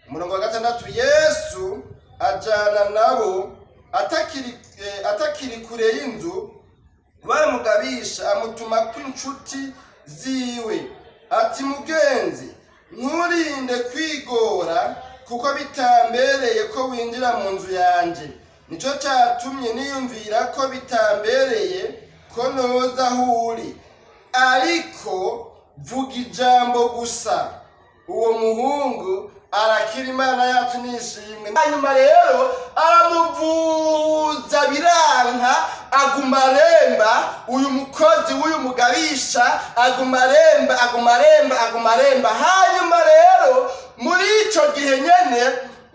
Umurongo wa 6, Yesu ajana nabo. Atakiri kure y'inzu, bamugabisha amutuma kw'inshuti ziwe ati: "Mugenzi, nturinde kwigora, kuko bitambereye ko winjira mu nzu yanje. Nico catumye niyumvira ko bitambereye ko noza aho uri, ariko vuga ijambo gusa, uwo muhungu arakira." Imana yacu nishimwe. Hanyuma rero aramuvuza biranka, aguma aremba. Uyu mukozi w'uyu mugabisha aguma aremba, aguma aremba, aguma aremba. Hanyuma rero muri ico gihe nyene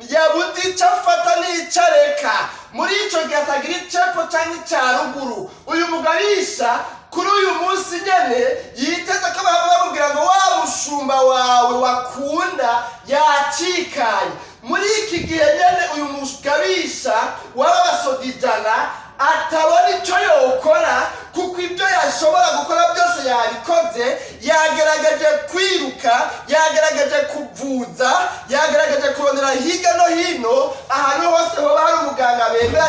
yabuze ico afata n'ico areka, muri ico gihe atagira icepfo canke ica ruguru, uyu mugabisha kuri uyu munsi nyene yiteze ko baba bamubwira ngo wa mushumba wawe wakunda yacikanye. Muri iki gihe nyene uyu mugabisha waba basoda 100 atabona ico yokora, kuko ibyo yashobora gukora byose yabikoze. Yagerageje kwiruka, yagerageje kuvuza, yagerageje kurondera hirya no hino ahantu hose hoba hari umuganga bemera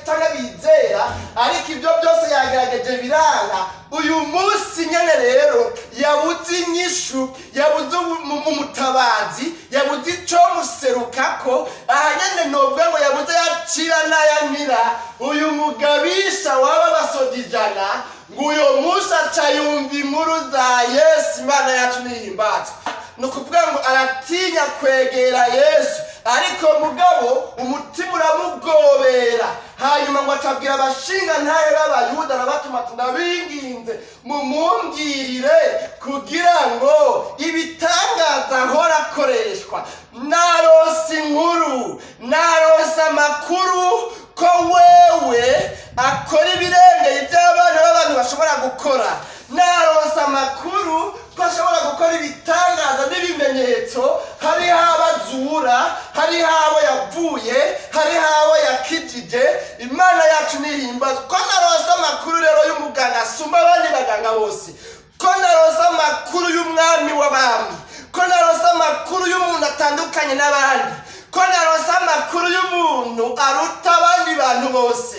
cyangwa bizera, ariko ibyo byose yagerageje biranga. Uyu munsi nyene rero yabuze inyishu, yabuze umutabazi, yabuze ico muserukako. Aha nyene novuga ngo yabuze yacira n'ayamira. Uyu mugabisha waba basoda 100 ngo uyo munsi aca yumva inkuru za Yesu. Imana yacu nihimbazwe. Ni ukuvuga ngo aratinya kwegera Yesu, ariko mugabo umutima uramugobera. Hanyuma ngo acabwira abashinga ntahe b'Abayuda, arabatuma ati: "Ndabinginze, mumumbwirire kugira ngo ibitangaza ahora akoreshwa. Naronse inkuru, naronse amakuru ko wewe akora ibirengeye iby'abana b'abantu bashobora gukora. Naronse amakuru ko ashobora gukora ibitangaza n'ibimenyetso. Hariho abazura, hariho abo yavuye, hariho abo yakijije. Imana yacu nihimbazwa. Ko naronse amakuru rero y'umuganga asumba abandi baganga bose, ko naronse amakuru y'umwami w'abami, ko naronse amakuru y'umuntu atandukanye n'abandi, ko naronse amakuru y'umuntu aruta abandi bantu bose,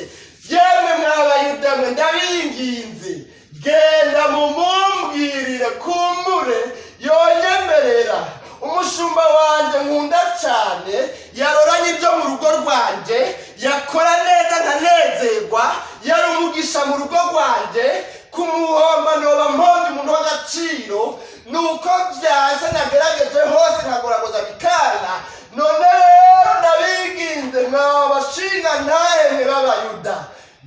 yemwe mwabayuda mwe, ndabinginze, genda mumumbwirire, kumbure yonyemerera umushumba wanjye nkunda cyane, yaroranye ibyo mu rugo rwanjye, yakora neza nkanezerwa, yari umugisha mu rugo rwanjye. Kumuhomba noba mponda umuntu w'agaciro. Nuko byanse, nagerageje hose, nkagoragoza bikana. None rero ndabinginze, mwabashinga ntahemwe b'Abayuda,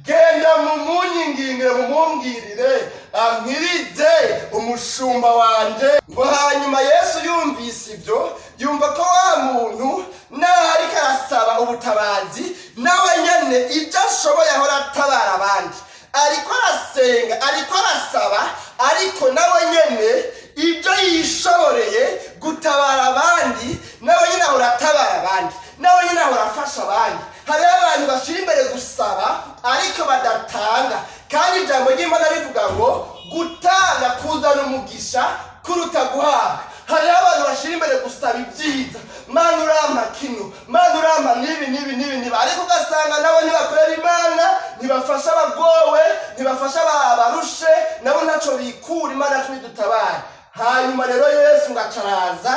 genda mumunyingingire, mumumbwirire ampirize umushumba wanje." Ngo hanyuma Yesu yumvise ibyo, yumva ko wa muntu naho ariko arasaba ubutabazi, nawe nyene ibyo ashoboye ahora atabara abandi, ariko arasenga, ariko arasaba, ariko nawe nyene ibyo yishoboreye gutabara abandi, nawe nyene ahora atabara abandi, nawe nyene ahora afasha abandi. Hariho abantu bashyira imbere gusaba ariko badatanga, kandi ijambo ry'Imana rivuga ngo gutanga kuzana umugisha kuruta guhabwa. Hariho abantu bashyira imbere gusaba ibyiza: "Mana, urampa kino, Mana, urampa n'ibi n'ibi n'ibi n'ibi", ariko ugasanga nabo ntibakorera Imana, ntibafasha abagowe, ntibafasha abarushe, nabo ntacyo bikura. Imana yacu nidutabare. Hanyuma rero Yesu ngo acaraza,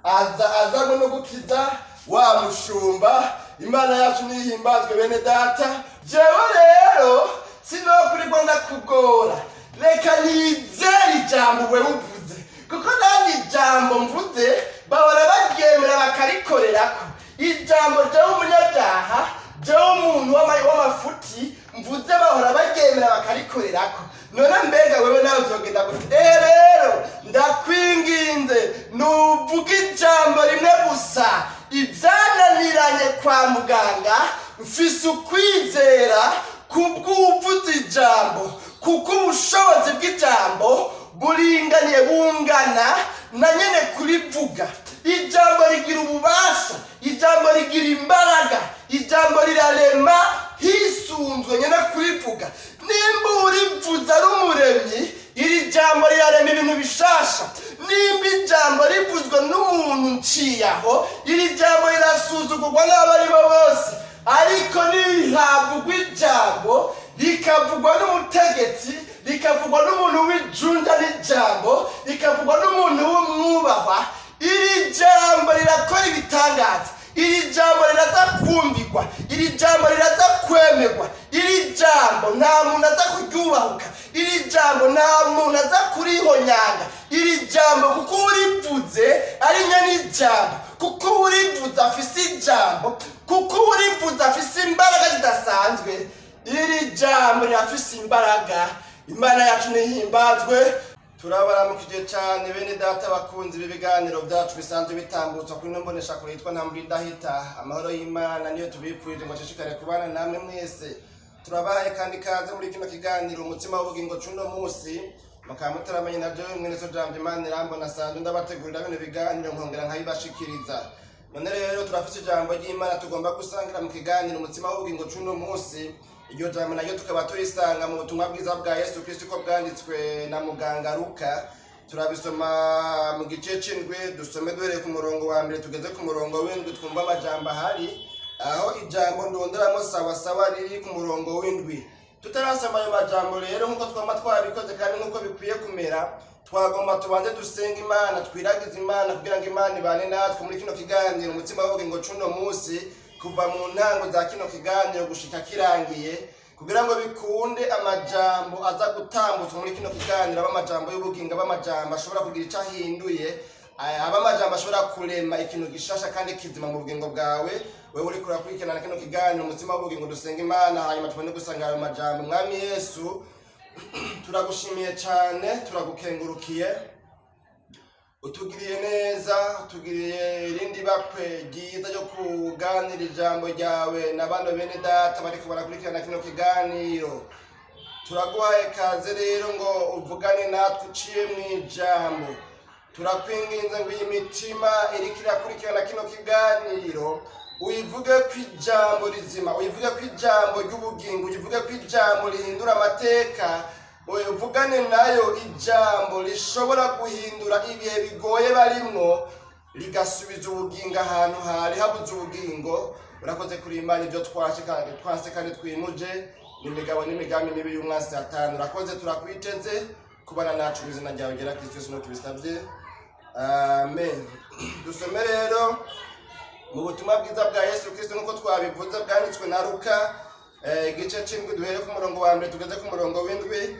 aza azanywe no gukiza wa mushumba. Imana yacu nihimbazwe. Bene data, jewe rero sinokurirwa ndakugora, reka nizere ijambo wewe uvuze, kuko nandi ijambo mvuze bahora baryemera bakarikorerako. Ijambo jewe umunyabyaha, jewe umuntu w'amafuti mvuze, bahora baryemera bakarikorerako. None mbega wewe nawe uzogenda gute? Rero ndakwinginze, nuvuga ijambo rimwe gusa, ibyananiranye kwa muganga, mfise ukwizera kubw'uvuze ijambo, kuko ubushobozi bw'ijambo buringaniye, bungana na nyene kurivuga. Ijambo rigira ububasha, ijambo rigira imbaraga, ijambo rirarema hisunzwe nyene kurivuga. Nimba urivuze ari umuremyi, iri jambo rirarema ibintu bishasha. Nimba ijambo rivuzwe n'umuntu nciye aho, iri jambo rirasuzugurwa n'abo ari bo bose. Ariko nihavugwa ijambo, rikavugwa n'umutegetsi, rikavugwa n'umuntu w'ijunja n'ijambo, rikavugwa n'umuntu w'umwubahwa, iri jambo rirakora ibitangaza, iri jambo riraza kumvikwa, iri jambo riraza kwemerwa, iri jambo nta muntu aza kuryubahuka, iri jambo nta muntu aza kurihonyanga. Iri jambo, kuko urivuze ari nyen'ijambo, kuko urivuze afise ijambo, kuko urivuze afise imbaraga zidasanzwe, iri jambo rirafise imbaraga. Imana yacu nihimbazwe. Turabaramukije cyane, bene data bakunzi b'ibiganiro byacu bisanzwe bitambutswa kuri ino mboneshakure yitwa Ntamurindahita. Amahoro y'Imana niyo tubipfurije ngo ashishikare kubana namwe mwese. Turabahaye kandi kaze muri kino kiganiro Umutsima w'Ubugingo c'uno munsi. Mukaba mutaramenye na jewe mwene so Jambo Imana Irambona, asanzwe ndabategurira bino biganiro nkongera nkabibashikiriza. None rero turafise ijambo ry'Imana tugomba gusangira mu kiganiro Umutsima w'Ubugingo c'uno munsi. Iryo jambo naryo tukaba turisanga mu butumwa bwiza bwa Yesu Kristo uko bwanditswe na muganga Luka. Turabisoma mu gice c'indwi, dusome duhereye ku murongo wa mbere tugeze ku murongo w'indwi, twumva amajambo ahari. Aho ijambo ndonderamo sawasawa riri ku murongo w'indwi. Tutarasoma ayo majambo rero, nk'uko twama twabikoze kandi nk'uko bikwiye kumera, twagomba tubanze dusenga Imana, twiragize Imana kugira ngo Imana ibane natwe muri kino kiganiro Umutsima w'Ubugingo c'uno munsi, kuva mu ntango za kino kiganiro gushika kirangiye, kugira ngo bikunde amajambo aza gutambutswa muri kino kiganiro aba amajambo y'ubugingo, aba amajambo ashobora kugira ico ahinduye, aba amajambo ashobora kurema ikintu gishasha kandi kizima mu bugingo bwawe, wewe uriko urakurikirana kino kiganiro Umutsima w'Ubugingo. Dusenga Imana, hanyuma tubone gusanga ayo majambo. Mwami Yesu, turagushimiye cyane, turagukengurukiye. Utugiriye neza, utugiriye irindi bakwe ryiza ryo kuganira ijambo ryawe na bano bene data bariko barakurikirana kino kiganiro. Turaguhaye kaze rero ngo uvugane natwe uciye mu ijambo. Turakwinginze ngo iyi mitima iriko irakurikirana kino kiganiro uyivuge ko ijambo rizima, uyivuge ko ijambo ry'ubugingo, uyivuge ko ijambo rihindura amateka, uvugane nayo ijambo rishobora guhindura ibihe bigoye barimwo, rigasubiza ubugingo ahantu hari habuze ubugingo. Urakoze kuri Imana. Ibyo twase kandi twimuje n'imigabo n'imigambi mibi y'umwansi Satani. Urakoze, turakwiteze kubana nacu mu izina ryawe gera Kristo Yesu tubisabye, amen. Dusome rero mu butumwa bwiza bwa Yesu Kristo nk'uko twabivuze bwanditswe na Luka, igice c'indwi, duhere ku murongo wa mbere tugeze ku murongo w'indwi.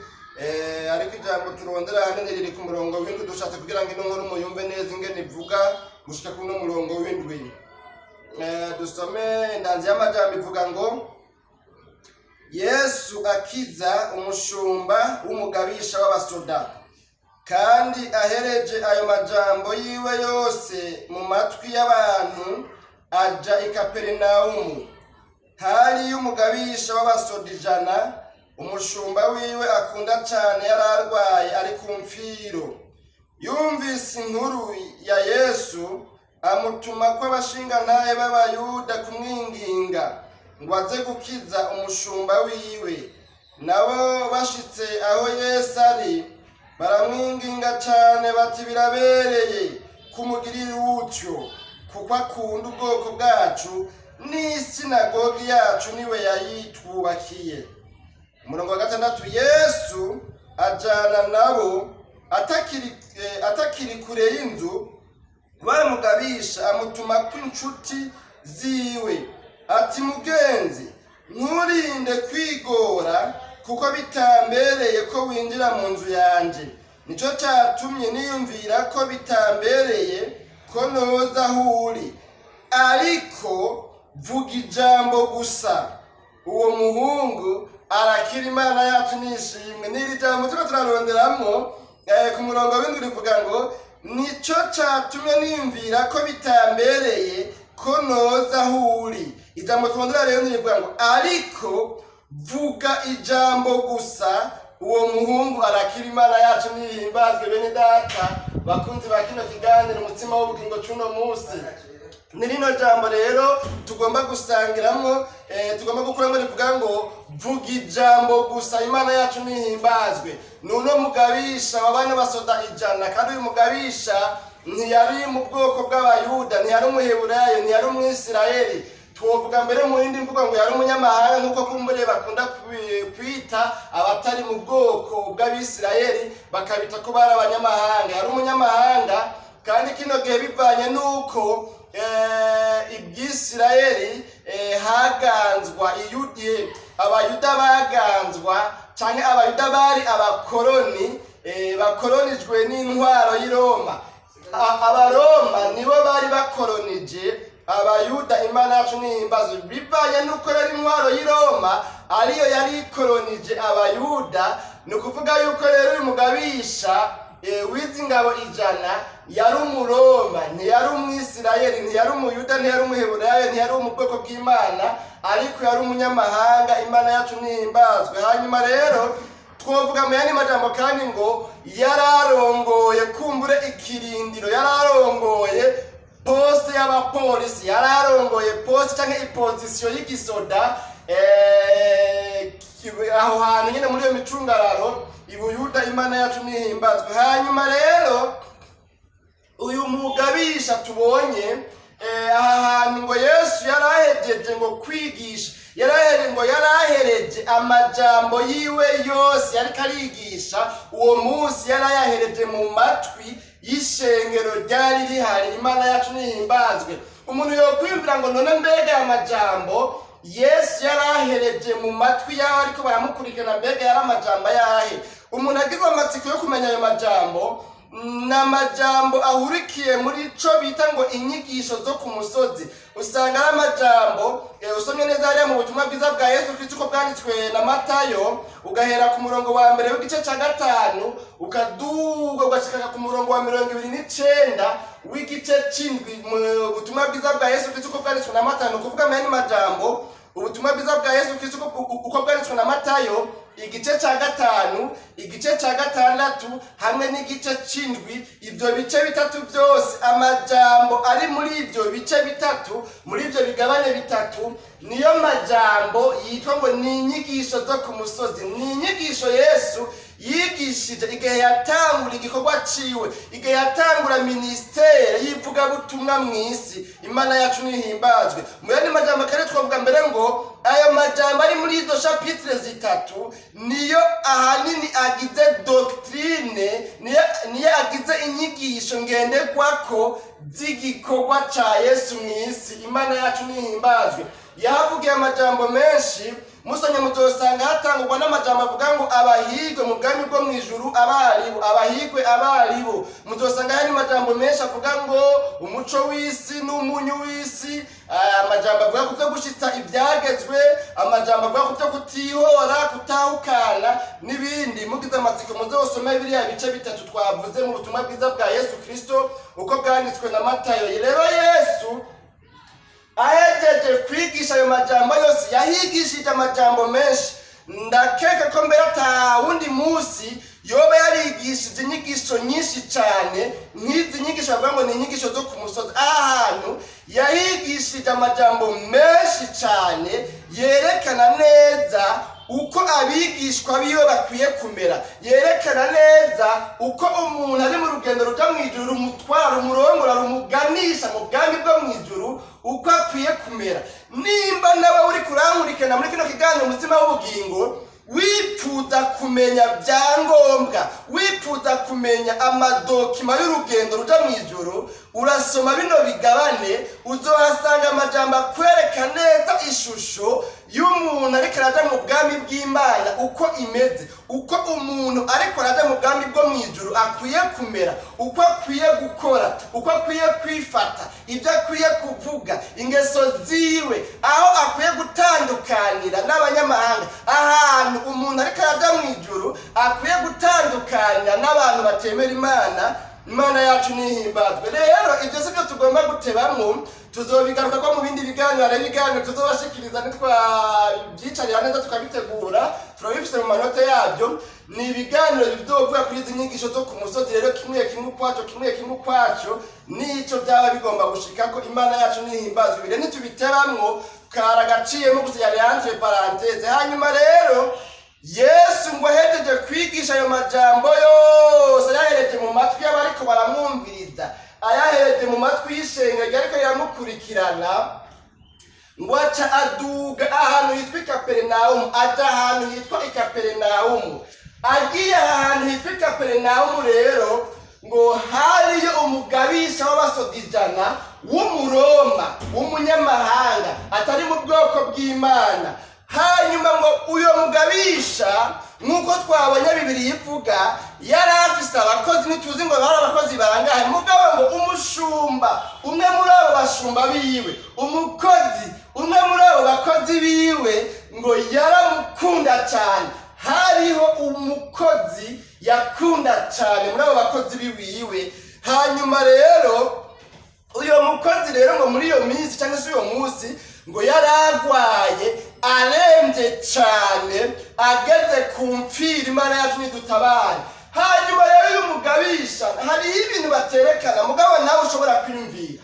Ariko ijambo turondera ahanini riri ku murongo w'indwi. Dushatse kugira ngo ino nkuru muyumve neza ingene ivuga gushika kuri uno murongo w'indwi. Dusome indanzi y'amajambo ivuga ngo: Yesu akiza umushumba w'umugabisha w'abasoda. Kandi ahereje ayo majambo yiwe yose mu matwi y'abantu, aja i Kaperinawumu. Hariyo umugabisha w'abasoda 100, umushumba wiwe akunda cane yari arwaye ari ku mfiro. Yumvise inkuru ya Yesu, amutuma ko abashingantahe b'Abayuda kumwinginga ngo aze gukiza umushumba wiwe. Nabo bashitse aho Yesu ari, baramwinginga cane bati: "Birabereye kumugirira utyo, kuko akunda ubwoko bwacu, n'isinagogi yacu niwe yayitwubakiye." Umurongo wa gatandatu: Yesu ajana nabo. Atakiri kure y'inzu, bamugabisha amutuma kw'inshuti ziwe ati: "Mugenzi, nturinde kwigora, kuko bitambereye ko winjira mu nzu yanje. Nico catumye niyumvira ko bitambereye ko noza aho uri, ariko vuga ijambo gusa, uwo muhungu arakira." Imana yacu nishimwe. N'iri jambo turiko turaronderamwo ku murongo w'indwi rivuga ngo: "Nico catumye niyumvira ko bitambereye ko noza aho uri." Ijambo turondera rero nirivuga ngo: "Ariko vuga ijambo gusa, uwo muhungu arakira." Imana yacu nihimbazwe. Bene data bakunzi ba kino kiganiro Umutsima w'Ubugingo c'uno munsi, ni rino jambo rero tugomba gusangiramwo. tugomba gukuramo rivuga ngo vuga ijambo gusa, Imana yacu nihimbazwe. Nuno mugabisha wa bana basoda 100, kandi uyu mugabisha ntiyari mu bwoko bw'Abayuda, ntiyari Umuheburayo, ntiyari Umwisirayeli. Twovuga mbere mu yindi mvugo ngo yari umunyamahanga, nk'uko kumbure bakunda kwita abatari mu bwoko bw'Abisirayeli, bakabita ko bari abanyamahanga. Yari umunyamahanga, kandi kino gihe bivanye n'uko ibyisirayeli haganzwa Abayuda baganzwa canke Abayuda bari abakoroni, bakoronijwe n'intwaro y'i Roma. Abaroma nibo bari bakoronije Abayuda, Imana yacu nihimbazwe. Bivanye n'uko rero intwaro y'i Roma ariyo yari ikoronije Abayuda, ni ukuvuga yuko rero uyu mugabisha w'izi ngabo 100 yari Umuroma, ntiyari Umwisirayeli, ntiyari Umuyuda, ntiyari Umuheburayo, ntiyari uwo mu bwoko bw'Imana, ariko yari umunyamahanga, Imana yacu nihimbazwe. Hanyuma rero twovuga mu yandi majambo kandi ngo yararongoye kumbure ikirindiro, yararongoye poste y'abapolisi, yararongoye poste canke iposition y'igisoda aho hantu nyine muri iyo micungararo ibuyuda, Imana yacu nihimbazwe. Hanyuma rero uyu mugabisha tubonye aha hantu ngo Yesu yarahejeje ngo kwigisha, yarahere ngo yarahereje amajambo yiwe yose yariko arigisha uwo munsi, yarayahereje mu matwi y'ishengero ryari rihari, Imana yacu nihimbazwe. Umuntu yokwiyumvira ngo none mbega aya majambo Yesu yarahereje mu matwi yawe ariko baramukurikirana, mbega yari amajambo ayahe? Umuntu agize amatsiko yo kumenya ayo majambo, ni amajambo ahurikiye muri co bita ngo inyigisho zo ku musozi. Usanga ari amajambo usomye neza hariya mu butumwa bwiza bwa Yesu Kristo uko bwanditswe na Matayo, ugahera ku murongo wa 1 w'igice ca 5, ukaduga ugashika ku murongo wa 29 w'igice c'indwi mu butumwa bwiza bwa Yesu Kristo uko bwanditswe na Matayo. Ni ukuvuga mu yandi majambo, ubutumwa bwiza bwa Yesu Kristo uko bwanditswe na Matayo, igice ca 5, igice ca 6 hamwe n'igice c'indwi, ibyo bice bitatu byose, amajambo ari muri ibyo bice bitatu, muri ibyo bigabane bitatu, niyo majambo yitwa ngo ni inyigisho zo ku musozi. Ni inyigisho Yesu yigishije igihe yatangura igikorwa ciwe, igihe yatangura ministère y'ivugabutumwa mu isi, Imana yacu nihimbazwe. Mu yandi majambo kare twavuga mbere ngo ayo majambo ari muri izo chapitres zitatu niyo ahanini agize doctrine, niyo agize inyigisho ngenderwako z'igikorwa ca Yesu mu isi, Imana yacu nihimbazwe. Yahavugiye amajambo menshi. Musomye muzosanga hatangurwa n'amajambo avuga ngo abahigwe mu bwami bwo mu ijuru abaribo, abahigwe abaribo. Muzosanga hari amajambo menshi avuga ngo umuco w'isi n'umunyu w'isi, amajambo avuga ku byo gushitsa ibyagezwe, amajambo avuga ku byo kutihora, kutahukana n'ibindi. Mugize amatsiko muzosome biriya bice bitatu twavuze mu butumwa bwiza bwa Yesu Kristo uko bwanditswe na Matayo. Rero Yesu ahejeje kwigisha ayo majambo yose, yahigishije amajambo menshi. Ndakeka ko mbere ata wundi munsi yoba yarigishije inyigisho nyinshi cyane nk'izi nyigisho bavuga ngo ni inyigisho zo ku musozi. Aha hantu yahigishije amajambo menshi cyane yerekana neza uko abigishwa biwe bakwiye kumera, yerekana neza uko umuntu ari mu rugendo ruja mu ijuru, rumutwara, rumurongora, rumuganisha mu bwami bwo mu ijuru, uko akwiye kumera. Nimba nawe uri kurankurikirana muri kino kiganiro Umutsima w'Ubugingo, wipfuza kumenya byangombwa, wipfuza kumenya amadocuments y'urugendo ruja mu ijuru, urasoma bino bigabane, uzohasanga amajambo akwereka neza ishusho y'umuntu ariko araja mu bwami bw'Imana uko imeze, uko umuntu ariko araja mu bwami bwo mu ijuru akwiye kumera, uko akwiye gukora, uko akwiye kwifata, ibyo akwiye kuvuga, ingeso ziwe, aho akwiye gutandukanira n'abanyamahanga, ahantu umuntu ariko araja mu ijuru akwiye gutandukanira n'abantu batemera Imana. Imana yacu nihimbazwe. Rero ibyo si byo tugomba gutebamwo, tuzobigaruka ko mu bindi biganiro. Hari ibiganiro tuzobashikiriza nitwabyicarira neza tukabitegura, turabifise mu manote yabyo. Ni ibiganiro bizovuga kuri izi nyigisho zo ku musozi, rero kimwe kimwe ukwaco, kimwe kimwe ukwaco, nico byaba bigomba gushika ko. Imana yacu nihimbazwe. Ibire ntitubiteramwo. Karagaciyemo gusa, yari entre parenthèses. Hanyuma rero Yesu ngo ahejeje kwigisha ayo majambo yose, yahereje mu matwi y'abariko baramwumviriza, ayahereje mu matwi y'ishengero ryariko riramukurikirana, ngo aca aduga ahantu hitwa i Kaperinawumu. Aja ahantu hitwa i Kaperinawumu. Agiye ahantu hitwa i Kaperinawumu rero, ngo hariyo umugabisha w'abasoda 100 w'Umuroma, w'umunyamahanga, atari mu bwoko bw'Imana. Hanyuma ngo uyo mugabisha, nk'uko twabonye Bibiri ivuga, yari afise abakozi. Ntituzi ngo bari abakozi bangahe, mugabo ngo umushumba umwe muri abo bashumba biwe, umukozi umwe muri abo bakozi biwe, ngo yaramukunda cyane. Hariho umukozi yakunda cyane muri abo bakozi biwiwe. Hanyuma rero uyo mukozi rero ngo muri iyo minsi cyangwa se uyo munsi ngo yaragwaye, arembye cyane, ageze ku mpfira. Imana yacu nidutabare. Hanyuma rero uyu mugabisha, hariho ibintu baterekana, mugabo nawe ushobora kwiyumvira.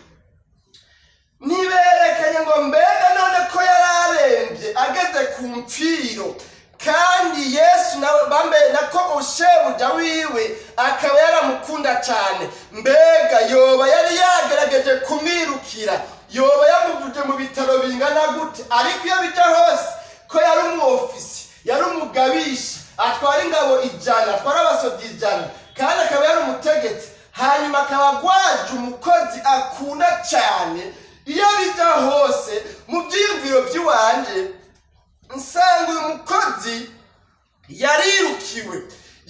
Ntiberekanye ngo mbega none ko yari arembye ageze ku mpfiro, kandi Yesu nawe bambe nako ushebuja wiwe akaba yaramukunda cyane, mbega yoba yari yagerageje kumwirukira, yoba yamuvuje mu bitaro bingana gute? Ariko iyo bijya hose, ko yari umwofisi, yari umugabisha, atwara ingabo 100, atwara abasoda 100, kandi akaba yari umutegetsi, hanyuma akaba agwaje umukozi akunda cyane, iyo bijya hose, mu byiyumviro by'iwanje nsanga uyu mukozi yarirukiwe,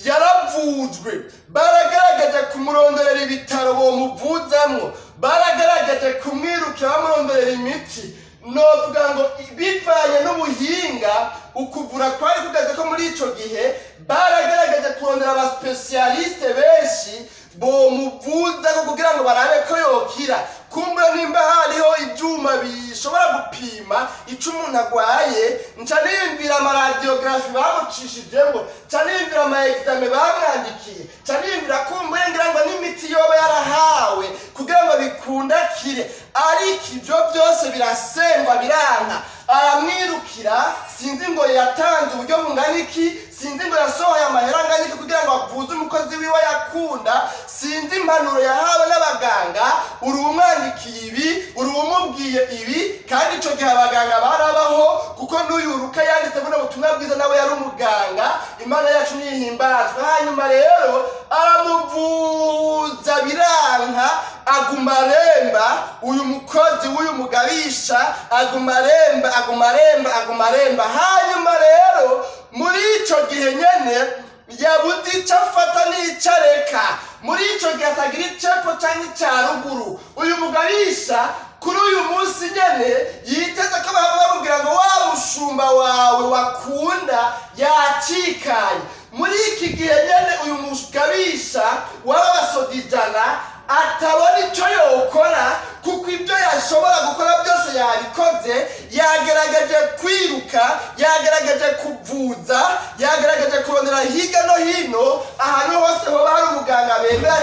yaravujwe, baragaragaje kumuronderera ibitaro bomuvuzamwo, baragaragaje kumwirukira bamuronderera imiti. Novuga ngo bivanye n'ubuhinga ukuvura kwari kugeze ko muri ico gihe, baragaragaje kurondera aba spécialistes benshi bomuvuza ko kugira ngo barabe ko yokira. Kumbura nimba hariho ibyuma bishobora gupima ico umuntu agwaye, nca niyumvira ama radiographies bamucishijemo, nca niyumvira ama examens bamwandikiye, nca niyumvira kumbura ngira ngo n'imiti yoba yarahawe kugira ngo bikundakire. Ariko ibyo byose birasengwa biranka. Aramwirukira, sinzi ngo yatanze uburyo bungana iki, sinzi ngo yasohoye amahera angana iki kugira ngo avuze umukozi wiwe yakunda, sinzi impanuro yahawe n'abaganga: uri umwandikiye ibi, uri umubwiye ibi. Kandi icyo gihe abaganga barabaho, kuko n'uyu Luka yanditse buno butumwa bwiza nawe yari umuganga. Imana yacu nihimbazwe. Hanyuma rero aramuvuza biranka, aguma aremba. Uyu mukozi w'uyu mugabisha aguma aremba, aguma aremba, aguma aremba. Hanyuma rero muri ico gihe nyene yabuze icyo afata n'icyo areka, muri ico gihe atagira icepfo canke icya ruguru, uyu mugabisha kuri uyu munsi nyene yiteze ko baba bamubwira ngo wa mushumba wawe wakunda yacikanye. Muri iki gihe nyene uyu mugabisha waba basoda 100 atabona icyo yokora, kuko ibyo yashobora gukora byose yabikoze: yagerageje kwiruka, yagerageje kuvuza, yagerageje kurondera hirya no hino ahantu hose hoba hari umuganga bemera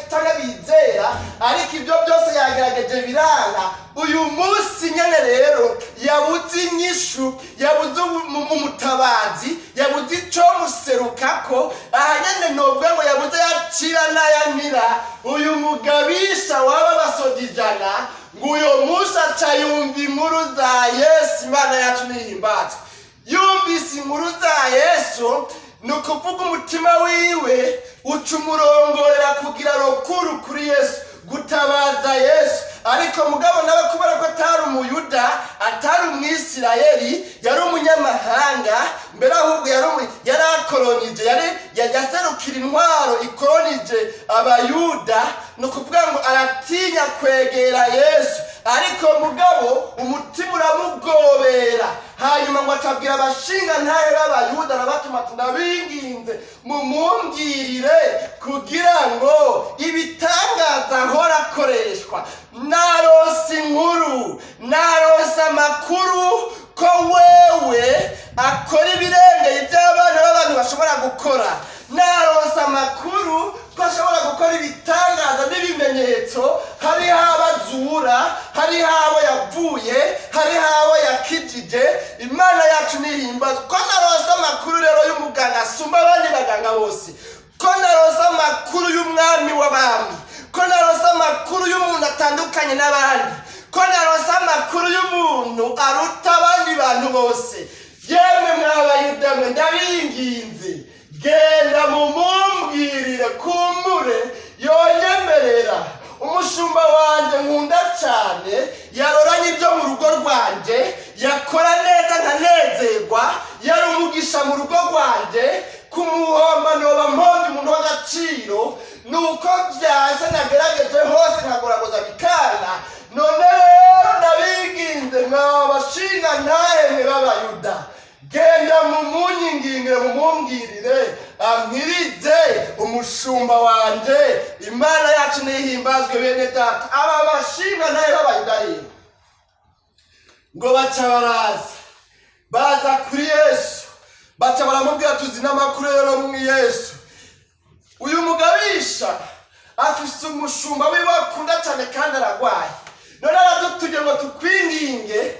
cyangwa bizera, ariko ibyo byose yagerageje biranga. Uyu munsi nyene rero yabuze inyishu, yabuze umutabazi, yabuze ico muserukako. Aha nyene novuga ngo yabuze yacira n'ayamira. Uyu mugabisha waba basoda 100 ngo uyo munsi aca yumva inkuru za Yesu. Imana yacu nihimbazwe. Yumvise inkuru za Yesu, ni ukuvuga umutima wiwe uca umurongorera kugira rukuru kuri Yesu, gutabaza Yesu. Ariko mugabo nawe, kubera ko atari Umuyuda, atari Umwisirayeli, yari umunyamahanga mbere, ahubwo yari akoronije, yari yaserukira intwaro ikoronije Abayuda, ni ukuvuga ngo aratinya kwegera Yesu. Ariko mugabo umutima uramugobera. Hanyuma ngo acabwira abashinga ntahe b'Abayuda, arabatuma ati: "Ndabinginze, mumumbwirire kugira ngo ibitangaza ahora akoreshwa, naronse inkuru, naronse amakuru ko wewe akora ibirengeye iby'abana b'abantu bashobora gukora, naronse amakuru ko ashobora gukora ibitangaza n'ibimenyetso." Hariho abazutse. azura, hariho abo yavuye, hariho abo yakijije. Imana yacu nihimbazwa. Ko naronse amakuru rero y'umuganga asumba abandi baganga bose, ko naronse amakuru y'umwami w'abami, ko naronse amakuru y'umuntu atandukanye n'abandi, ko naronse amakuru y'umuntu aruta abandi bantu bose, yemwe mwabayuda mwe, ndabinginze, genda mumumbwirire, kumbure yonyemerera umushumba wanjye nkunda cyane, yaroranye ibyo mu rugo rwanjye, yakora neza nkanezerwa, yari umugisha mu rugo rwanjye. Kumuhomba noba mponda umuntu w'agaciro. Nuko byase, nagerageje hose, nkagoragoza bikana. None rero ndabinginze, mwabashinga ntahemwe b'Abayuda, genda mumunyingingire, mumumbwirire ampirize umushumba wanje. Imana yacu nihimbazwe. Bene data, aba bashinga ntahe b'Abayuda rero ngo baca baraza, baza kuri Yesu, baca baramubwira: "Tuzi n'amakuru rero mu Yesu, uyu mugabisha afise umushumba wiwe akunda cyane kandi aragwaye. None aradutumye ngo tukwinginge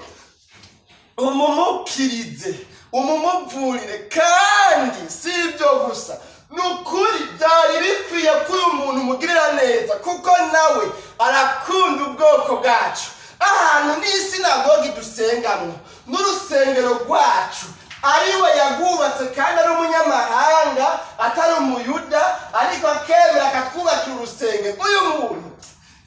umumukirize, umumuvurire. Kandi si ibyo gusa, ni ukuri byari bikwiye ko uyu muntu umugirira neza, kuko nawe arakunda ubwoko bwacu. Ahantu n'isinagogi dusengamwo n'urusengero rwacu ariwe yagwubatse, kandi ari umunyamahanga, atari Umuyuda, ariko akemera akatwubakira urusengero. Uyu muntu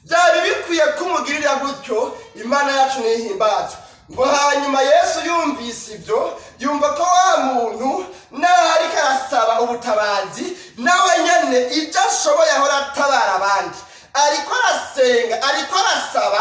byari bikwiye kumugirira gutyo." Imana yacu nihimbazwe. Ngo hanyuma Yesu yumvise ibyo, yumva ko wa muntu naho ariko arasaba ubutabazi, nawe nyene ibyo ashoboye ahora atabara abandi. Ariko arasenga, ariko arasaba,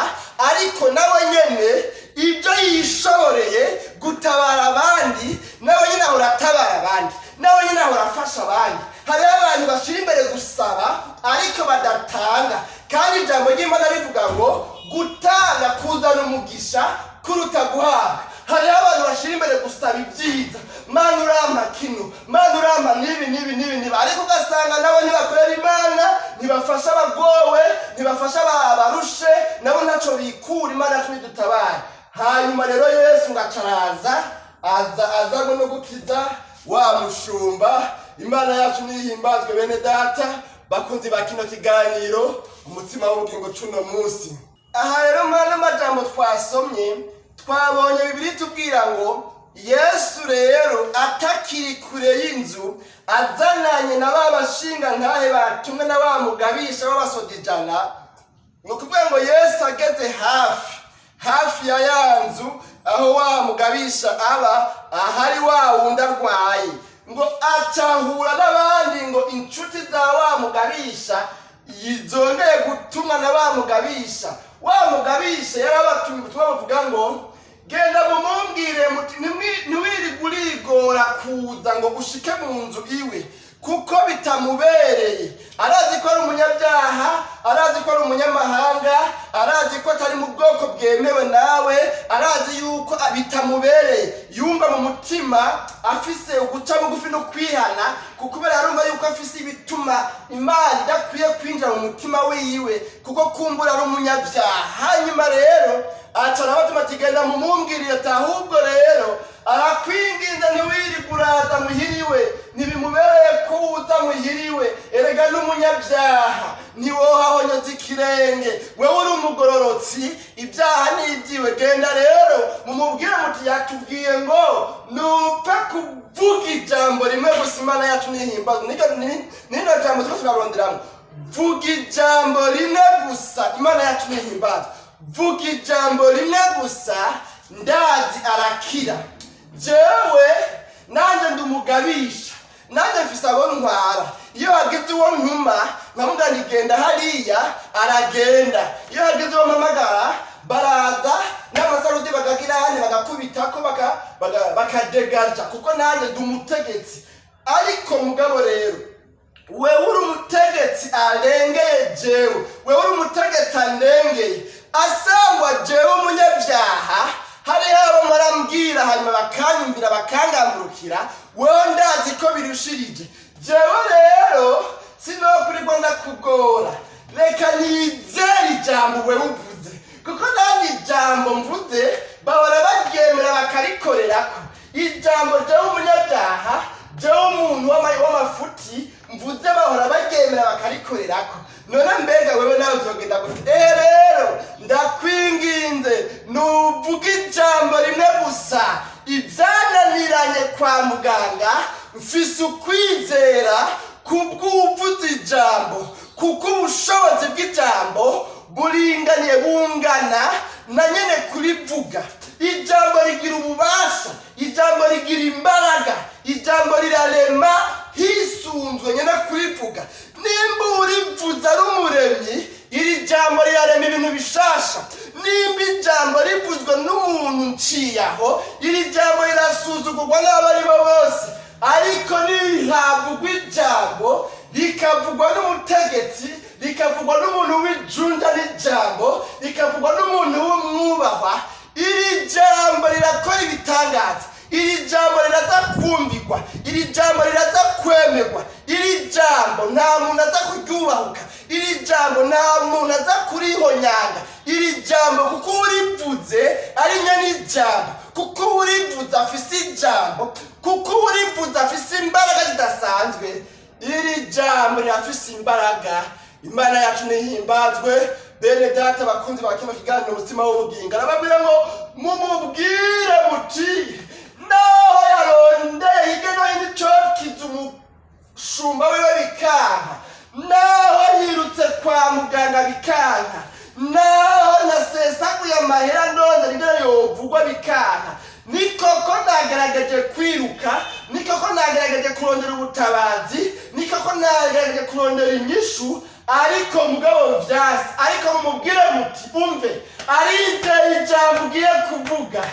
ariko nawe nyene ibyo yishoboreye gutabara abandi, nawe nyene ahora atabara abandi, nawe nyene ahora afasha abandi. Hariho abantu bashyira imbere gusaba ariko badatanga, kandi ijambo ry'Imana rivuga ngo gutanga kuzana umugisha kuruta guhabwa. Hariho abantu bashyira imbere gusaba ibyiza: "Mana, urampa kino, Mana, urampa n'ibi n'ibi n'ibi n'ibi", ariko ugasanga nabo ntibakorera Imana, ntibafasha abagowe, ntibafasha abarushe, nabo ntacyo bikura. Imana yacu nidutabare. Hanyuma rero Yesu ngo acaraza, aza azanywe no gukiza wa mushumba. Imana yacu nihimbazwe. Bene data, bakunzi ba kino kiganiro Umutsima w'Ubugingo cuno munsi, aha rero muri ano majambo twasomye, twabonye Bibiri tubwira ngo Yesu rero atakiri kure y'inzu, azananye na ba bashinga ntahe batumwe na ba mugabisha b'abasoda 100. Ni ukuvuga ngo Yesu ageze hafi hafi ya ya nzu aho wa mugabisha aba, ahari wa wundi arwaye, ngo acahura n'abandi, ngo inshuti za wa mugabisha zongeye gutumwa na wa mugabisha. Wa mugabisha yarabatumye ubutumwa buvuga ngo: "Genda mumumbwire muti ntiwirirwe urigora kuza ngo ushike mu nzu iwe, kuko bitamubereye. Arazi ko ari umunyabyaha, arazi ko ari umunyamahanga, arazi ko atari mu bwoko bwemewe nawe, arazi yuko bitamubereye." Yumva mu mutima afise uguca bugufi no kwihana, kuko kubera arumva yuko afise ibituma Imana idakwiye kwinjira mu mutima wiwe, kuko kumbura ari umunyabyaha. Hanyuma rero aca arabatuma ati: "Genda mumumbwirire ati ahubwo rero arakwinginze, ntiwirirwe uraza muhiriwe, ntibimubereye ko uza muhiriwe. Erega n'umunyabyaha, ntiwohahonyoza ikirenge, wewe uri umugororotsi, ibyaha ni ibyiwe. Genda rero mumubwire muti yatubwiye ngo nupfe kuvuga ijambo rimwe gusa." Imana yacu nihimbaza. Nino jambo turiko turaronderamwo: vuga ijambo rimwe gusa. Imana yacu nihimbaza. Vuga ijambo rimwe gusa, ndazi arakira. Jewe nanjye ndi umugabisha, nanjye mfise abo ntwara. Iyo hagize uwo ntuma nkamubwira nti genda hariya, aragenda. Iyo hagize uwo mpamagara, baraza n'amasarudi bakagira hane bagakubitako bakadegaja, kuko nanjye ndi umutegetsi. Ariko mugabo rero wewe uri umutegetsi arengeye jewe, wewe uri umutegetsi andengeye, asangwa jewe umunyabyaha hariho abo murambwira hanyuma bakanyumvira, bakangamburukira, wewe ndazi ko birushirije. Jewe rero sinokurirwa ndakugora, reka nizere ijambo wewe uvuze." Kuko nanjye ijambo mvuze bahora baryemera bakarikorerako. Ijambo jewe umunyabyaha, jewe umuntu w'amafuti mvuze, bahora baryemera bakarikorerako. None mbega wewe nawe uzogenda gute? Ehe rero ndakwinginze, nuvuga ijambo rimwe gusa. Ibyananiranye kwa muganga, mfise ukwizera kubw'uvuze ijambo, kuko ubushobozi bw'ijambo buringaniye, bungana na nyene kurivuga. Ijambo rigira ububasha, ijambo rigira imbaraga, ijambo rirarema hisunzwe nyene kurivuga. Nimba urivuze ari umuremyi, iri jambo rirarema ibintu bishasha. Nimba ijambo rivuzwe n'umuntu nciye aho, iri jambo rirasuzugurwa n'abo ari bo bose. Ariko nihavugwa ijambo, rikavugwa n'umutegetsi, rikavugwa n'umuntu w'ijunja n'ijambo, rikavugwa n'umuntu w'umwubahwa, iri jambo rirakora ibitangaza. Iri jambo riraza kumvirwa, iri jambo riraza kwemerwa, iri jambo nta muntu aza kuryubahuka, iri jambo nta muntu aza kurihonyanga. Iri jambo, kuko urivuze ari nyene ijambo, kuko urivuze afise ijambo, kuko urivuze afise imbaraga zidasanzwe, iri jambo rirafise imbaraga. Imana yacu nihimbazwe. Bene data bakunzi ba kino kiganiro Umutsima w'Ubugingo, arababwira ngo mumubwire muti naho yarondeye hirya no hino icokiza umushumba wiwe bikanka, naho yirutse kwa muganga bikanka, naho nasesaguye amahera none rimwe yovugwa bikanka, ni koko nagerageje kwiruka, ni koko nagerageje kurondera ubutabazi, ni koko nagerageje kurondera inyishu, ariko mugabo vyasi. Ariko mumubwire muti umve, arizeye ijambo ugiye kuvuga,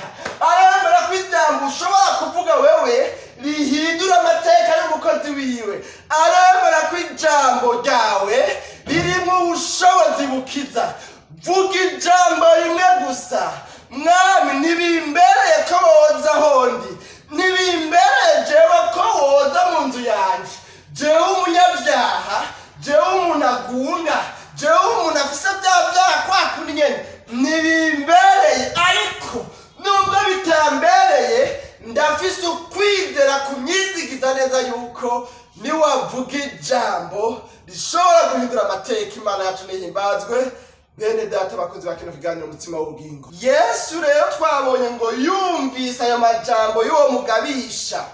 aremera ko ijambo ushobora kuvuga wewe rihindura amateka y'umukozi wiwe, aremera ko ijambo ryawe ririmo ubushobozi bukiza. Vuga ijambo rimwe gusa, mwami. Ntibimbereye ko woza hondi, ntibimbereye jewe ko woza mu nzu yanje, jewe umunyabyaha, jewe umuntu agunga, jewe umuntu afise bya byaha kwa kundi nyene, ntibimbereye. Ariko nubwo bitambereye, ndafise ukwizera kumyizigiza neza yuko niwavuga ijambo rishobora guhindura amateka. Imana yacu nihimbazwe. Bene data bakunzi ba kino kiganiro Umutsima w'Ubugingo, Yesu rero twabonye ngo yumvise ayo majambo y'uwo mugabisha,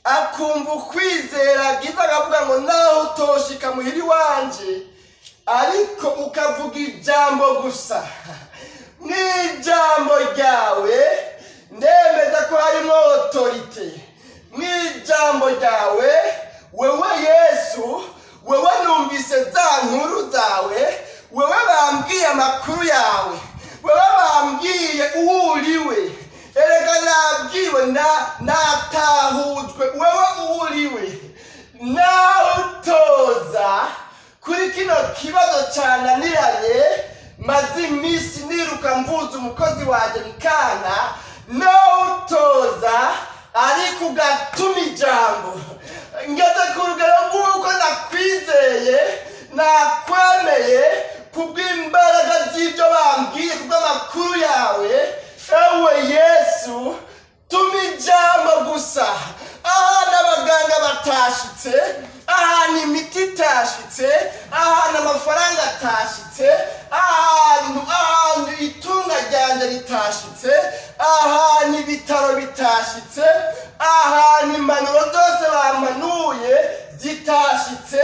akumva ukwizera bwiza, akavuga ngo naho utoshika muhiri wanje, ariko ukavuga ijambo gusa, mw'ijambo ryawe ndemeza ko harimo autorité. Mw'ijambo ryawe wewe Yesu, wewe numvise za nkuru zawe, wewe bambwiye amakuru yawe, wewe bambwiye uwo uriwe. Erega nabwiwe, natahujwe wewe uwo uriwe. Nawe utoza kuri kino kibazo cananiranye, maze iminsi niruka mvuza umukozi wanjye bikana, nawe utoza ariko ugatuma ijambo, ngeze ku rugero rw'uko nakwizeye, nakwemeye kubw'imbaraga z'ibyo bambwiye, kubw'amakuru yawe. Ewe Yesu, tuma ijambo gusa. Ahantu abaganga batashitse, ahantu imiti itashitse, ahantu amafaranga atashitse, ahantu itunga ryanjye ritashitse, ahantu ibitaro bitashitse, ahantu impanuro zose bamanuye zitashitse,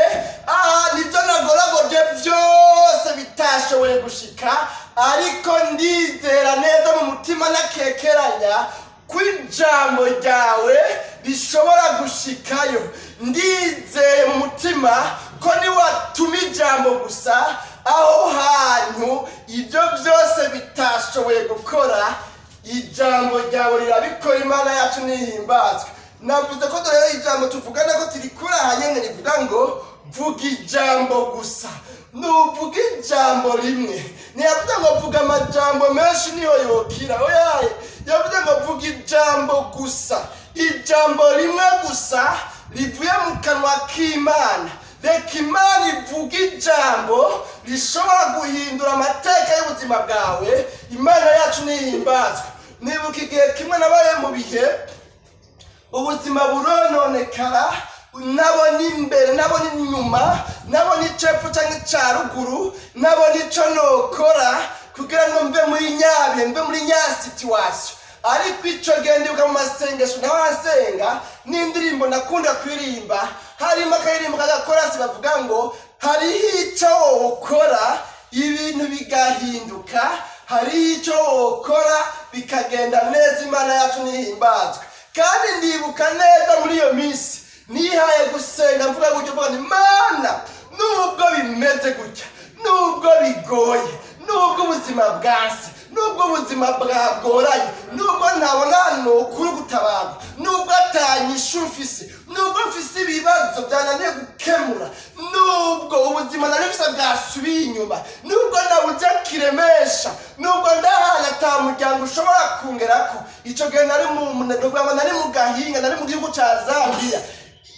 ahantu ibyo nagoragoje byose bitashoboye gushika, ariko ndizera neza mu mutima nakekeranya ko ijambo ryawe rishobora gushikayo. Ndizeye mu mutima ko niwatuma ijambo gusa, aho hantu ibyo byose bitashoboye gukora, ijambo ryawe rirabikora. Imana yacu nihimbazwe. Navuze ko dore ijambo tuvugana ko turikura ahanyene rivuga ngo vuga ijambo gusa. Nuvuga ijambo rimwe, ntiyavuze ngo vuga amajambo menshi niyo yokira, oyaye. Yavuze ngo vuga ijambo gusa, ijambo rimwe gusa rivuye mu kanwa k'Imana. Reka Imana ivuga ijambo rishobora guhindura amateka y'ubuzima bwawe. Imana yacu nihimbazwe. Nibuka igihe kimwe nabaye mu bihe ubuzima burononekara, nabona imbere, nabona inyuma, nabona icepfo cyangwa icya ruguru, nabona icyo nokora kugira ngo mve muri nyabihe, mve muri nya situation. Ariko icyo gihe ndibuka mu masengesho nawe asenga n'indirimbo nakunda kuririmba, harimo akaririmbo k'agakorasi bavuga ngo: "Hariho icyo wokora ibintu bigahinduka, hariho icyo wokora bikagenda neza." Imana yacu nihimbazwe. Kandi ndibuka neza muri iyo minsi nihaye gusenga mvuga gutyo, mvuga nti: "Mana, nubwo bimeze gutya, nubwo bigoye, nubwo ubuzima bwase, nubwo ubuzima bwagoranye, nubwo ntabona ahantu kuri gutabarwa, nubwo atanyishu mfise, nubwo mfise ibibazo byananiye gukemura, nubwo ubuzima nari mfise bwasubiye inyuma, nubwo nabuze kiremesha, nubwo ndahana ata muryango ushobora kungerako." Ico gihe nari mu nukuvuga ngo nari mu gahinga, nari mu gihugu ca Zambia.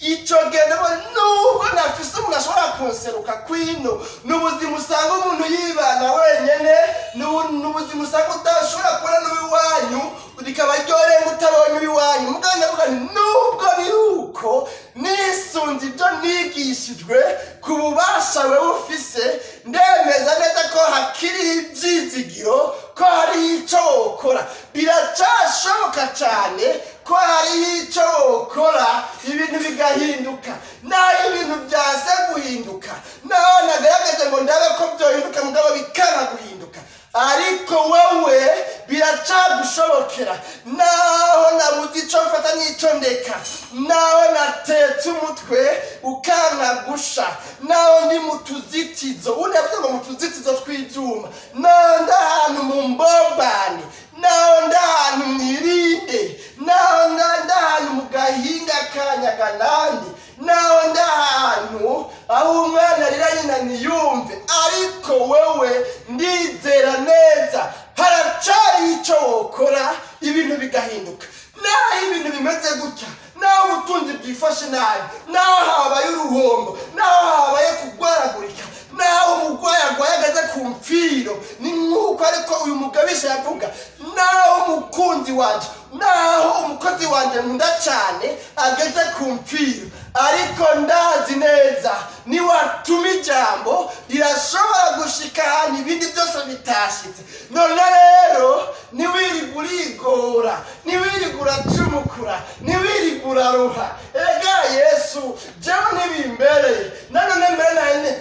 Ico gihe ndabona nubwo nafise umuntu ashobora kunseruka kwino, ni ubuzima usanga umuntu yibana wenyene, ni ubuzima usanga udashobora kubona n'uwiwanyu, rikaba ryorenga utabonye uwiwanyu. Mugabo ndavuga nti: "Nubwo biri uko, nisunze ibyo nigishijwe ku bubasha wewe ufise, ndemeza neza ko hakiriho ibyizigiro, ko hariho icyo wokora. Biracashoboka cyane ko hariho icyo wokora ibintu bigahinduka." Naho ibintu byanse guhinduka, naho nagaragaje ngo ndabe ko byohinduka, mugabo bikanga guhinduka, ariko wowe biracagushobokera. Naho nabuze icyo mfata n'icyo ndeka, naho natetse umutwe ukanka gusha, naho ndi mu tuzitizo, ubundi yavuze ngo mu tuzitizo tw'ibyuma, naho ndi ahantu mu mbombane, naho ndi ahantu mwirinde, naho ndi ahantu mu gahinga ka Nyaganandi, naho ndi ahantu aho umwana arira nyina ntiyumve, ariko wewe ndizera neza haracari icyo wokora ibintu bigahinduka. Naho ibintu bimeze gutya, naho ubutunzi bwifashe nabi, naho habaye uruhombo, naho habaye kugwaragurika, naho umurwayi arwaye ageze ku mfiro, ni nk'uko ariko uyu mugabisha yavuga: "Naho umukunzi wanje, naho umukozi wanje nkunda cyane ageze ku mfiro, ariko ndazi neza niwatuma ijambo rirashobora gushika ahantu ibindi byose bitashitse." None rero ntiwirigwe urigora, ntiwirigwe uracumukura, ntiwirigwe uraruha. Ega Yesu, jewe ntibimbereye. Nanone mbere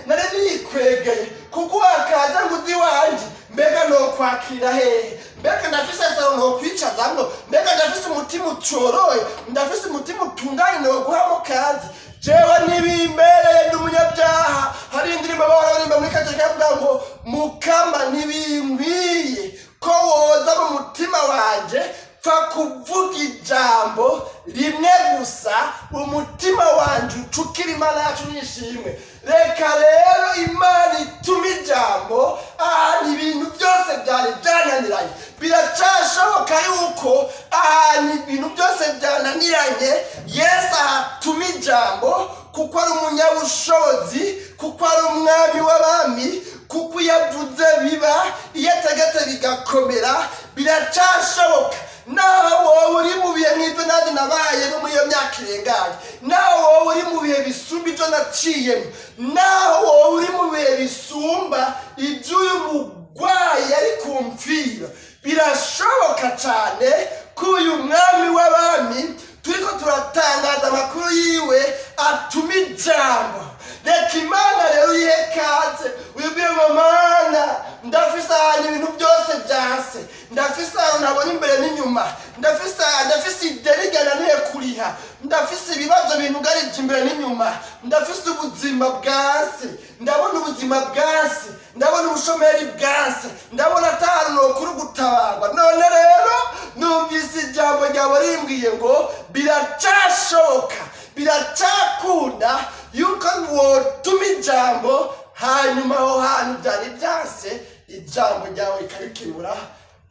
nari nikwegeye kuguha kaza ngo uzi iwanje. Mbega nokwakira hehe? Mbega ndafise salon nokwicazamwo? Mbega ndafise umutima ucoroye, ndafise umutima utunganye noguhamo kaze? Jewe ntibimbereye, ndi umunyabyaha. Hari indirimbo bahora baririmba muri Katolika bavuga ngo: "Mukama, ntibinkwiye ko woza mu mutima wanje, pfa kuvuga ijambo rimwe gusa, umutima wanje ucukira." Imana yacu nishimwe. Reka rero Imana ituma ijambo ahantu ibintu byose byari byananiranye. Biracashoboka yuko ahantu ibintu byose byananiranye, Yesu ahatuma ijambo, kuko ari umunyabushobozi, kuko ari umwami w'abami, kuko iyo avuze biba, iyo ategetse bigakomera. Biracashoboka. Naho wowe uri mu bihe nk'ibyo nanjye nabayemo muri iyo myaka irenganye, naho wowe uri mu bihe bisumba ibyo naciyemo, naho wowe uri mu bihe bisumba iby'uyu murwayi ari ku mfiro, birashoboka cyane ko uyu mwami w'abami turiko turatangaza amakuru yiwe atuma ijambo. Reka Imana rero uyihe kaze, wibwire ngo: "Mana, ndafise ahantu ibintu byose byanse, ndafise ahantu ntabona imbere n'inyuma, ndafise ideni ryananiye kuriha, ndafise ibibazo bintugarije imbere n'inyuma, ndafise ubuzima bwanse, ndabona ubuzima bwanse, ndabona ubushomeri bwanse, ndabona atahantu nokuri gutabarwa. None rero numvise ijambo ryawe rimbwiye ngo biracashoboka, biracakunda yuko wotuma ijambo, hanyuma aho hantu byari byanse ijambo ryawe rikabikemura."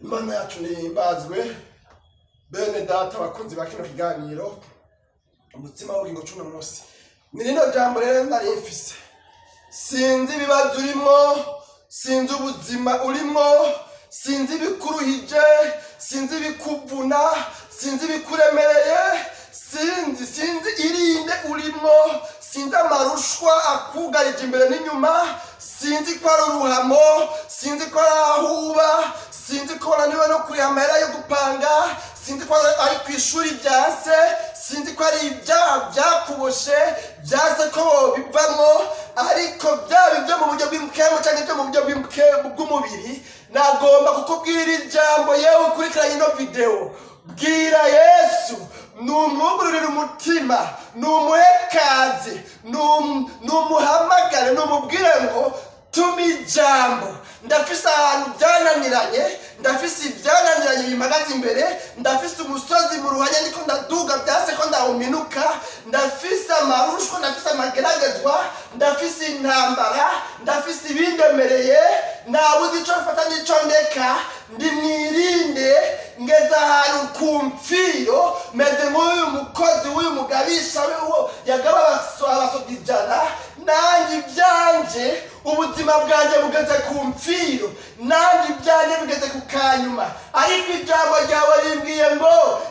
Imana yacu nihimbazwe. Bene data, abakunzi ba kino kiganiro Umutsima w'Ubugingo c'uno munsi, Ni rino jambo rero nari mfise. Sinzi ibibazo urimo, sinzi ubuzima urimo, sinzi ibikuruhije, sinzi ibikuvuna, sinzi ibikuremereye, sinzi irinde urimo, sinzi amarushwa akugarije imbere n'inyuma, sinzi ko ari uruhamo, sinzi ko ari aho uba, sinzi ko wananiwe no kuriha amahera yo gupanga, sinzi ko ari ku ishuri byanse, sinzi ko ari ibyaha byakuboshe byanse ko bivamo. Ariko byaba ibyo mu buryo bw'impwemu cyangwa ibyo mu buryo bw'umubiri, nagomba kukubwira ijambo. Yewe ukurikiranye ino videwo, bwira Yesu numwugururire umutima, numuhekaze, numuhamagare, numubwire ngo: "Tuma ijambo, ndafise ahantu byananiranye, ndafise ibyananiranye bimpagaze imbere, ndafise umusozi mu ruhanya ndiko ndaduga byase ko ndawuminuka, ndafise amarushwa, ndafise amageragezwa, ndafise intambara, ndafise ibindemereye, nabuze ico mfata n'ico ndeka, ndi mwirinde, ngeze ahantu ku mfiro, meze nk'uyu mukozi w'uyu mugabisha w'uwo yagaba abasoda 100. Nanjye ibyanje, ubuzima bwanjye bugeze ku mfiro, nanjye ibyanjye bigeze ku kanyuma, ariko ijambo ryawe rimbwiye ngo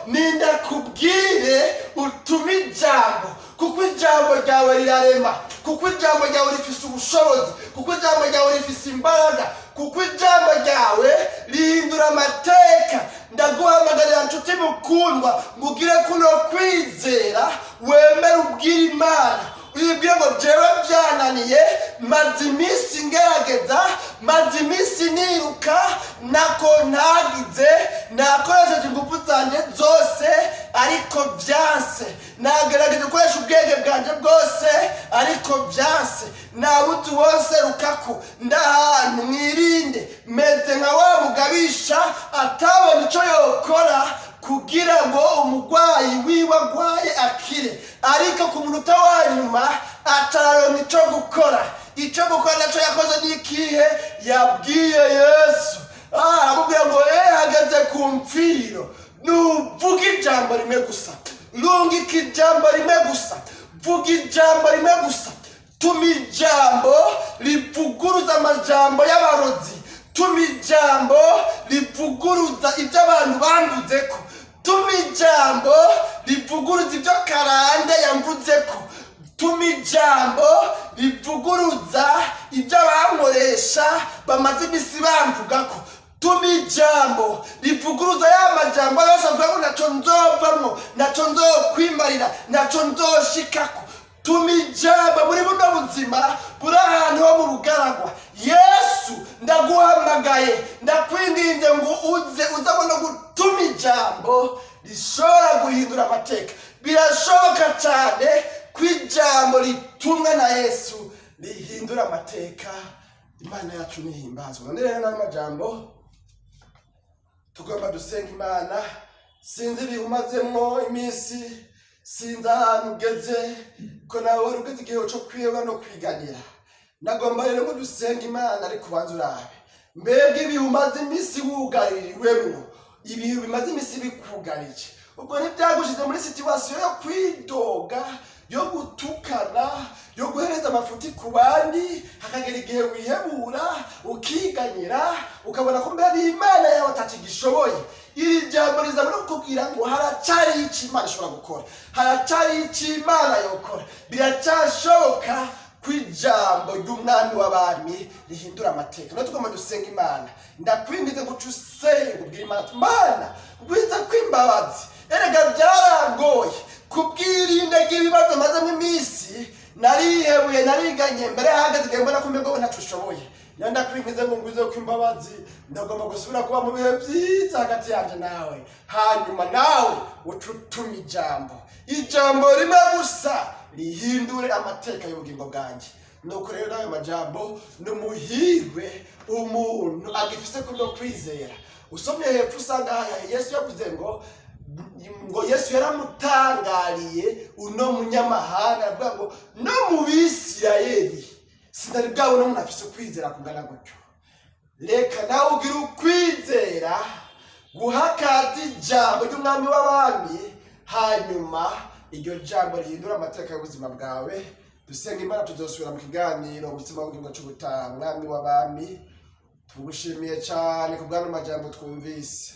nindakubwire utume ijambo, kuko ijambo ryawe rirarema, kuko ijambo ryawe rifise ubushobozi, kuko ijambo ryawe rifise imbaraga, kuko ijambo ryawe rihindura amateka. Ndaguhamagarira, nshuti mukundwa, ngo ugire kuno kwizera, wemere ubwire Imana, uyibwire ngo: "Jewe byananiye, maze iminsi ngerageza, maze iminsi niruka, nako ntagize, nakoresheje ingufu zanjye zose ariko byanse, nagerageje gukoresha ubwenge bwanjye bwose ariko byanse, nabuze wose rukako, ndahantu mwirinde, meze nka wa mugabisha atabona icyo yokora kugira ngo umurwayi wiwe agwaye akire, ariko ku munota wa nyuma atararonka icyo gukora." Icyo gukora nacyo yakoze ni ikihe? Yabwiye Yesu, aramubwira ngo: "Hageze ku mfiro, nuvuga ijambo rimwe gusa, rungika ijambo rimwe gusa, vuga ijambo rimwe gusa, tuma ijambo rivuguruza amajambo y'abarozi, tuma ijambo rivuguruza ibyo abantu bamvuzeko, tuma ijambo rivuguruza ibyo karande yamvuzeko, tuma ijambo rivuguruza ibyo abankoresha bamaze iminsi bamvugako, tuma ijambo rivuguruza ya majambo yose avuga ngo ntaco nzovamwo, ntaco nzokwimarira, ntaco nzoshikako. Tuma ijambo muri buno buzima buri ahantu ho mu bugaragwa. Yesu, ndaguhamagaye, ndakwinginze ngo uze uzabona gutuma ijambo rishobora guhindura amateka." Birashoboka cyane ko ijambo ritumwa na Yesu rihindura amateka. Imana yacu nihimbazwa. None rero n'ayo majambo tugomba dusenga Imana. Sinzi ibihe umazemwo iminsi, sinzi ahantu ugeze, ko nawe wari ugeze igihe cyo kwiheba no kwiganyira. Nagomba rero ngo dusenga Imana, ariko ubanza urabe mbega ibihe umaze iminsi wugaririwemwo, ibihe bimaze iminsi bikugarije, ubwo ntibyagushize muri situation yo kwidoga, yo gutukana, yo guhereza amafuti ku bandi, hakagera igihe wihebura, ukiganyira, ukabona ko mbere Imana yawe atakigishoboye? Iri jambo riza no kukubwira ngo haracariho icyo Imana ishobora gukora, haracariho icyo Imana yokora. Biracyashoboka ko ijambo ry'Umwami w'abami rihindura amateka. Natwe tugomba dusenga Imana. Ndakwingize ngo uce usenga, ubwira Imana ati: "Mana, ngwiza kw'imbabazi, erega byarangoye kubwirinda bw'ibibazo mazemo iminsi, narihebuye, nariganye, mbere hahagaze igihe mbona ko mbego ntaco ushoboye. Rero ndakwingize ngo ngwize kw'imbabazi, ndagomba gusubira kuba mu bihe byiza hagati yanjye nawe." Hanyuma nawe uca utuma ijambo, ijambo rimwe gusa rihindure amateka y'ubugingo bwanjye. Nuko rero n'ayo majambo, ni umuhirwe umuntu agifise kuno kwizera. Usomye hepfo usanga haya Yesu yavuze ngo Yesu yaramutangariye uno munyamahanga, aravuga ngo: "No mu Bisirayeli sinari bwabona umuntu afise ukwizera kungana gutyo." Reka nawe ugire ukwizera guhakaza ijambo ry'Umwami w'abami, hanyuma Iryo jambo rihindura amateka y'ubuzima bwawe. Dusenga Imana, tuzosubira mu kiganiro Umutsima w'Ubugingo c'ubutaha. Mwami w'abami, tugushimiye cyane ku bw'ano majambo twumvise.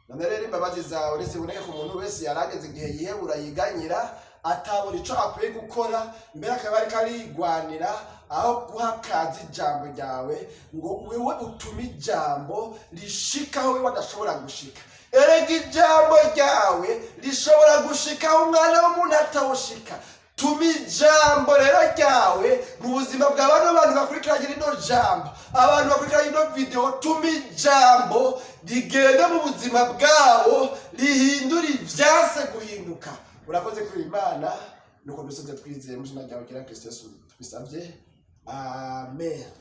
None rero imbabazi zawe niziboneke ku muntu wese yarageze igihe yihebura, yiganyira, atabona ico akwiye gukora, mbere akaba ariko arigwanira aho guha akazi ijambo ryawe, ngo wewe utume ijambo rishikaho wewe adashobora gushika. Erega ijambo ryawe rishobora gushikaho umwana w'umuntu atawushika. Tuma ijambo rero ryawe mu buzima bwa bano bantu bakurikiranye rino jambo, abantu bakurikiranye ino video. Tuma ijambo rigende mu buzima bwabo, rihindura ibyanse guhinduka. Urakoze kuri Imana. Nuko dusoze twizeye mu izina ryawe ryera Kristo Yesu tubisabye, amen.